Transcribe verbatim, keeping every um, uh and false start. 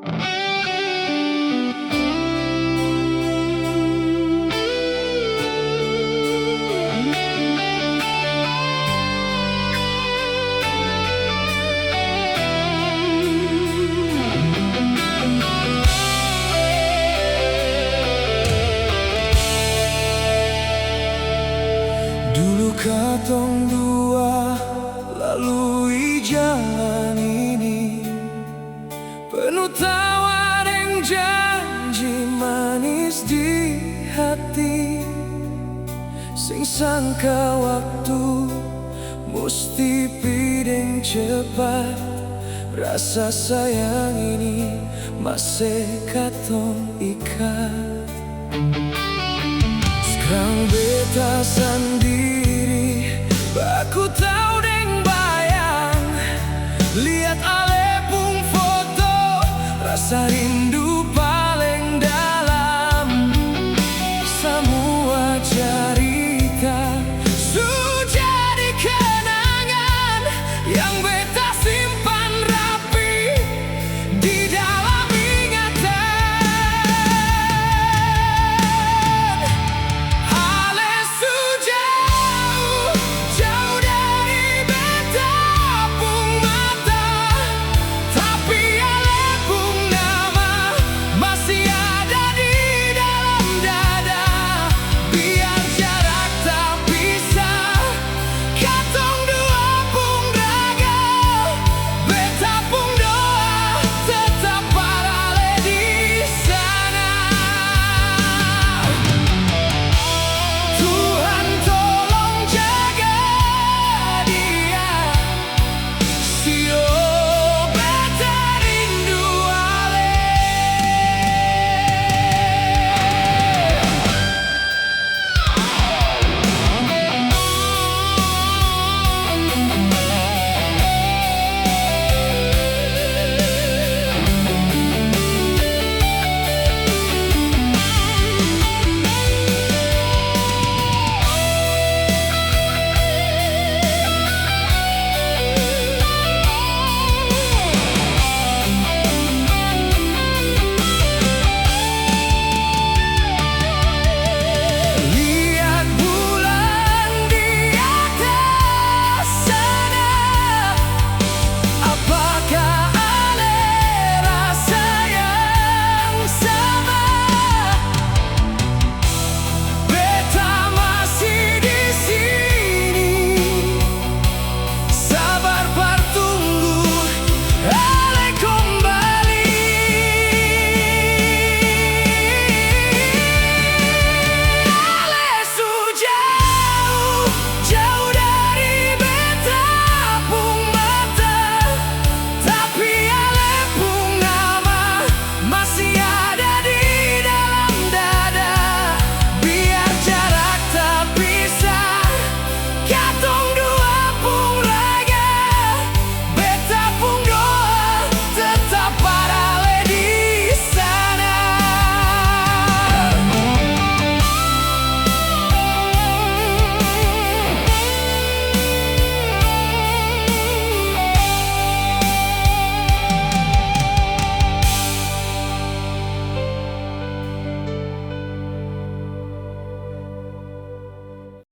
Dulu katong dua lalui jalan ini, penuh tawa deng janji manis di hati. Seng sangka waktu musti pi deng cepat, rasa sayang ini mase katong ikat. Skrang beta sandiri, baku tau deng bayang. Liat ale pung foto, rasa rindu